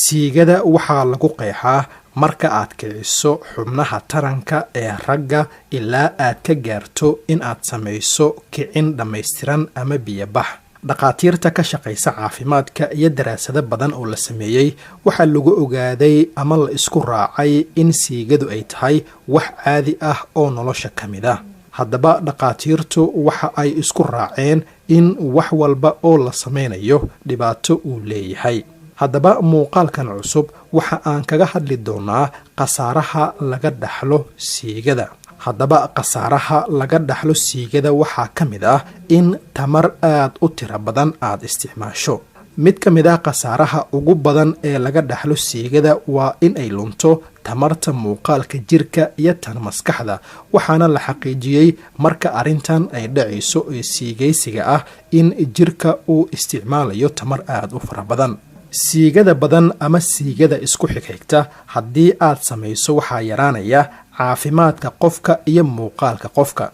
Siigada waxaa lagu qeexaa marka aad kiciso xubnaha taranka ee ragga ilaa aad ka gaarto in aad samayso kicin dhammaystiran ama biyobax. Dhakhaatiirta ka shaqaysa caafimaadka iyo daraasado badan oo la sameeyey waxaa lagu ogaaday ama la isku raacay in siigadu ay tahay wax caadi ah oo nolosha ka mid ah. Haddaba dhakhaatiirtu waxa ay isku raaceen in wax walba oo la sameynayo dhibaato uu leeyahay. Haddaba muuqaalkan cusub waxa aan kaga hadli doonaa khasaaraha laga dhaxlo siigada. Haddaba khasaaraha laga dhaxlo siigada waxaa ka mid ah in tamar aad u tiro badan aad isticmaasho. Mid ka mid ah khasaaraha ugu badan ee laga dhaxlo siigada waa in ay lunto tamarta muuqaalka jirka iyo tan maskaxda, waxaana la xaqiijiyey marka arrintan ay dhacayso ee siigaysiga ah in jirka uu isticmaalayo tamar aad u fara badan. Siigada badan ama siigada isku xigxigta haddii aad samayso waxaa yaraanaya caafimaadka qofka iyo muuqaalka qofka.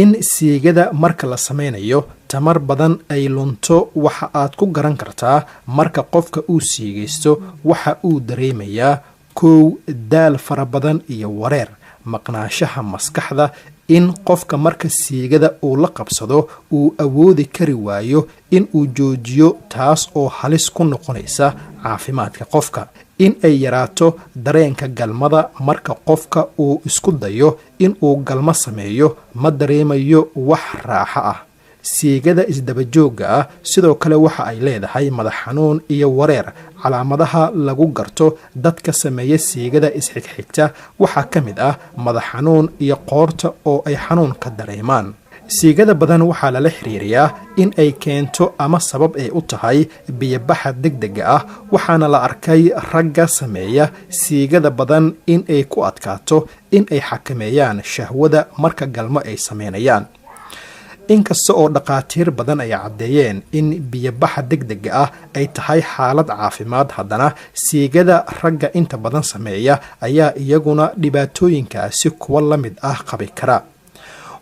In siigada marka la sameynayo tamar badan ay lunto waxa aad ku garan kartaa marka qofka uu siigaysto waxa uu dareemayaa: kow, daal fara badan iyo wareer, maqnaanshaha maskaxda, in qofka marka siigada uu la qabsado uu awoodi kari waayo in uu joojiyo, taas oo halis ku noqonaysa caafimaadka qofka, in ay yaraato dareenka galmada. Marka qofka uu isku dayo in uu galmo sameeyo, ma dareemayo wax raaxo ah. Siigada isdabajoogga ah sidoo kale waxa ay leedahay madax xanuun iyo wareer. Calaamadaha lagu garto dadka sameeya siigada isxigxigta waxaa ka mid ah madax xanuun iyo qoorta oo ay xanuun ka dareemaan. Siigada badan waxaa lala xiriiriyaa in ay keento ama sabab ay u tahay biyobaxa degdega ah, waxaana la arkay ragga sameeya siigada badan in ay ku adkaato in ay xakameeyaan shahwada marka galmo ay sameynayaan. Inkasta oo dhakhaatiir badan ay caddeeyeen in biyobaxa degdega ah ay tahay xaalad caafimaad, haddana siigada ragga inta badan sameeya ayaa iyaguna dhibaatooyinkaasi kuwo la mid ah qabi kara.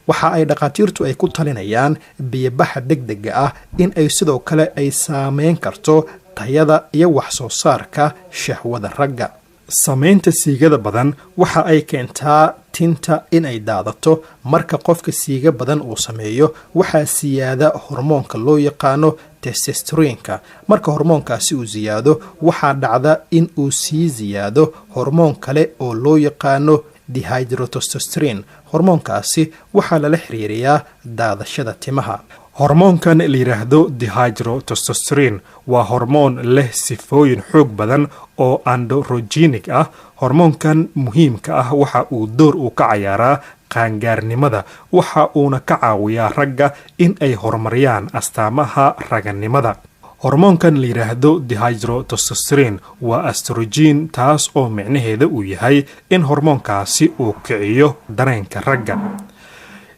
Waxa ay dhakhaatiirtu ay ku talinayaan biyobaxa degdega ah in ay sidoo kale ay saameyn karto tayada iyo wax soo saarka shahwada ragga. Samaynta siigada badan waxa ay keentaa tinta in ay daadato. Marka qofka siiga badan uu sameeyo, waxaa siyaada hormoonka loo yaqaano testosteronka. Marka hormoonkaasi uu siyaado, waxaa dhacda in uu sii siyaado hormoon kale oo loo yaqaano dihydrotestosterone. Hormoonkaasi waxaa lala xiriiriyaa daadashada timaha. Hormoonkan la yidhaahdo dihydrotestosterone waa hormoon leh sifooyin xoog badan oo androgenic ah. Hormoonkan muhiimka ah waxa uu door uu ka cayaaraa qaangaarnimada, waxa uuna ka caawiyaa ragga in ay horumariyaan astaamaha raganimada. Hormoonkan la yidhaahdo dihydrotestosterone waa estrogen, taas oo micnaheeda uu yahay in hormoonkaasi uu kiciyo dareenka ragga.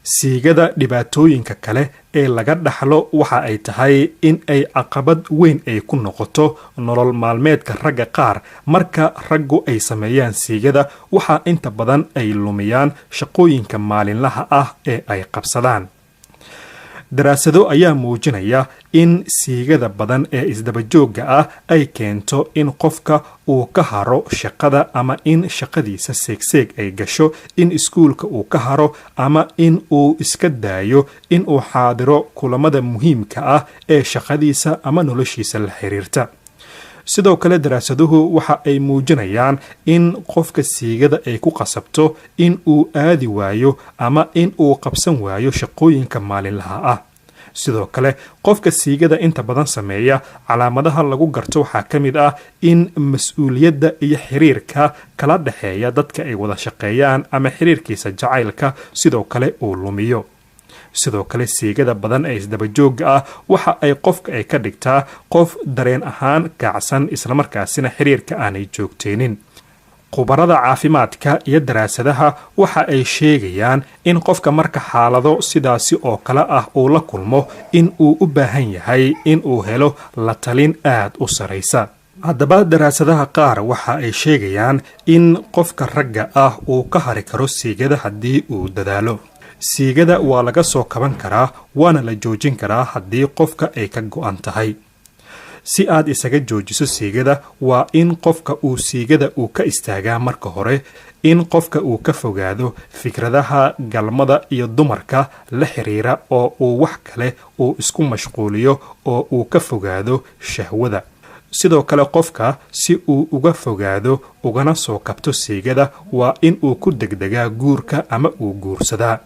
Siigada dhibaatooyinka kale ee laga dhaxlo waxa ay tahay in ay caqabad weyn ay ku noqoto nolol maalmeedka ragga qaar. Marka raggu ay sameeyaan siigada, waxaa inta badan ay lumiyaan shaqooyinka maalinlaha ah ee ay qabsadaan. Daraasado ayaa muujinaya in siigada badan ee isdabajoogga ah ay keento in qofka uu ka haro shaqada ama in shaqadiisa seegseeg ay gasho, in iskuulka uu ka haro ama in uu iska daayo in uu xaadiro kulamada muhiimka ah ee shaqadiisa ama noloshiisa la xiriirta. Sidoo kale daraasaduhu waxa ay muujinayaan in qofka siigada ay ku qasabto in uu aadi waayo ama in uu qabsan waayo shaqooyinka maalinlaha ah. Sidoo kale qofka siigada inta badan sameeya calaamadaha lagu garto waxaa ka mid ah in mas-uuliyadda iyo xiriirka kala dhexeeya dadka ay wada shaqeeyaan ama xiriirkiisa jacaylka sidoo kale uu lumiyo. Sidoo kale siigada badan ee isdabajoogga ah waxa ay qofka ay ka dhigtaa qof dareen ahaan kacsan, islamarkaasina xiriirka aanay joogteenin. Khubarada caafimaadka iyo daraasadaha waxa ay sheegayaan in qofka marka xaalado sidaasi oo kale ah uu la kulmo in uu u baahan yahay in uu helo la talin aad u saraysa. Haddaba daraasadaha qaar waxa ay sheegayaan in qofka ragga ah uu ka hari karo siigada haddii uu dadaalo. Siigada waa laga soo kaban karaa, waana la joojin karaa haddii qofka ay ka go-an tahay. Si aad isaga joojiso siigada, waa in qofka uu siigada uu ka istaagaa marka hore, in qofka uu ka fogaado fikradaha galmada iyo dumarka la xiriira oo uu wax kale uu isku mashquuliyo oo uu ka fogaado shahwada. Sidoo kale qofka si uu uga fogaado ugana soo kabto siigada, waa in uu ku degdegaa guurka ama uu guursadaa.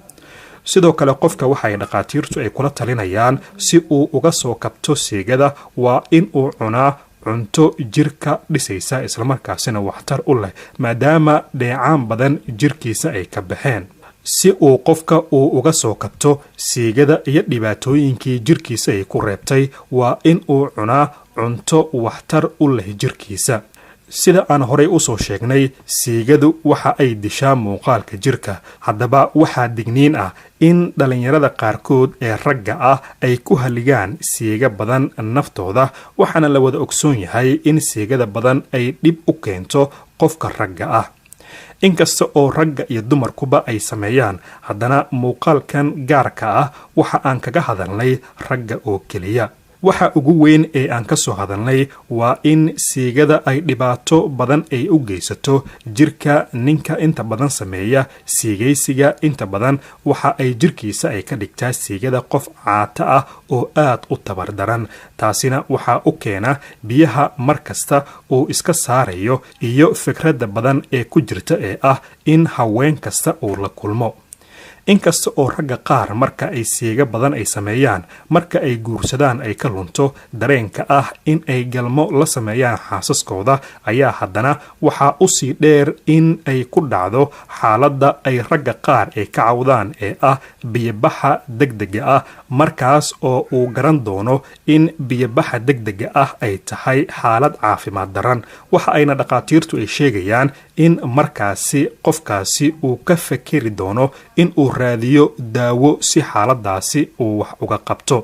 Sidoo kale qofka waxay dhakhaatiirtu ay kula talinayaan si uu uga soo kabto siigada waa in uu cunaa cunto jirka dhisaysa, islamarkaasina waxtar u leh, maadaama dheecaan badan jirkiisa ay ka baxeen. Si uu qofka uu uga soo kabto siigada iyo dhibaatooyinkii jirkiisa ay ku reebtay, waa in uu cunaa cunto waxtar u leh jirkiisa. Sida aan horay usoo sheegnay, siigadu waxa ay dishaa muuqaalka jirka. Haddaba waxaa digniin ah in dhallinyarada qaarkood ee ragga ah ay ku haligaan siiga badan naftooda, waxaana la wada ogsoon yahay in siigada badan ay dhib u keento qofka ragga ah. Inkasta oo ragga iyo dumarkuba ay sameeyaan, haddana muuqaalkan gaarka ah waxa aan kaga hadalnay ragga oo keliya. Waxa ugu weyn ee aan ka soo hadalnay waa in siigada ay dhibaato badan ay u geysato jirka ninka inta badan sameeya siigaysiga. Inta badan waxa ay jirkiisa ay ka dhigtaa siigada qof caata ah oo aad u tabar daran. Taasina waxaa u keena biyaha mar kasta uu iska saarayo iyo fikradda badan ee ku jirta ee ah in haween kasta uu la kulmo. Inkasta oo ragga qaar marka ay siiga badan ay sameeyaan, marka ay guursadaan ay ka lunto dareenka ah in ay galmo la sameeyaan xaasaskooda, ayaa haddana waxaa usii dheer in ay ku dhacdo xaaladda ay ragga qaar ay ka cawdaan ee ah biyobaxa degdega ah, markaas oo uu garan doono in biyobaxa degdega ah ay tahay xaalad caafimaad daran. Waxa ayna dhakhaatiirtu ay sheegayaan in markaasi qofkaasi uu ka fakeri doono in uu raadiyo daawo si xaaladaasi uu wax uga qabto.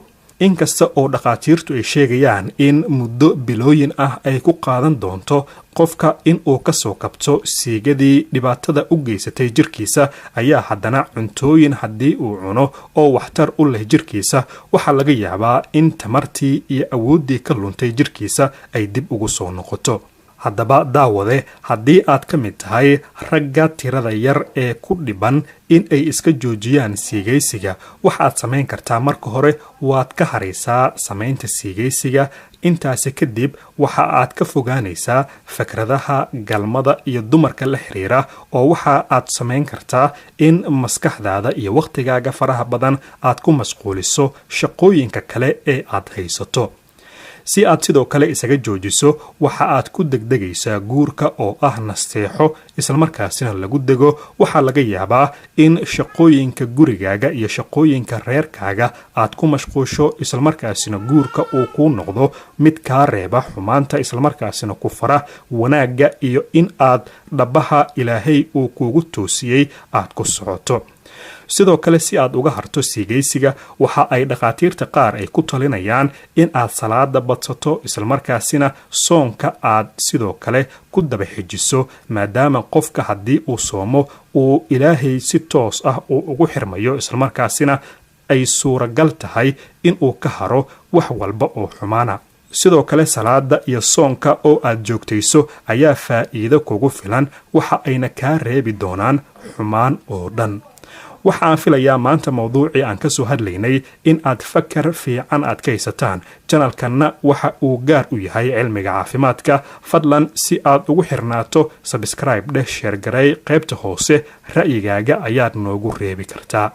Inkasta oo dhakhaatiirtu ay sheegayaan in muddo bilooyin ah ay ku qaadan doonto qofka in uu ka soo kabto siigadii dhibaatada u geysatay jirkiisa, ayaa haddana cuntooyin haddii uu cuno oo waxtar u leh jirkiisa, waxaa laga yaabaa in tamartii iyo awooddii ka luntay jirkiisa ay dib ugu soo noqoto. Haddaba daawade, haddii aad ka mid tahay ragga tirada yar ee ku dhiban in ay iska joojiyaan siigaysiga, waxaad samayn kartaa: marka hore waad ka haraysaa samaynta siigaysiga. Intaasi kadib waxa aad ka fogaanaysaa fikradaha galmada iyo dumarka la xiriira, oo waxa aad samayn kartaa in maskaxdaada iyo wakhtigaaga faraha badan aad ku mashquuliso shaqooyinka kale ee aad haysato. Si aad sidoo kale isaga joojiso, waxa aad ku degdegaysaa guurka oo ah nasteexo islamarkaasina lagu dego. Waxaa laga yaabaa in shaqooyinka gurigaaga iyo shaqooyinka reerkaaga aad ku mashquusho, islamarkaasina guurka uu kuu noqdo mid kaa reeba xumaanta, islamarkaasina ku fara wanaagga iyo in aad dhabaha Ilaahay uu kuugu toosiyey aad ku socoto. Sidoo kale si aad uga harto siigaysiga, waxa ay dhakhaatiirta qaar ay ku talinayaan in aad salaada badsato, islamarkaasina soonka aad sidoo kale ku daba xijiso, maadaama qofka haddii uu soomo uu Ilaahay si toos ah uu ugu xirmayo, islamarkaasina ay suuragal tahay inuu ka haro wax walba oo xumaana. Sidoo kale salaada iyo soonka oo aad joogtayso ayaa faa'iido kugu filan, waxa ayna kaa reebi doonaan xumaan oo dhan. Waxa aan filayaa maanta mawduucii aan ka soo hadlaynay in aad fakar fiican aad ka haysataan. Channelkanna waxa uu gaar u yahay cilmiga caafimaadka. Fadlan si aad ugu xirnaato subscribe dheh, share garay, qaybta hoose ra'yigaaga ayaad noogu reebi kartaa.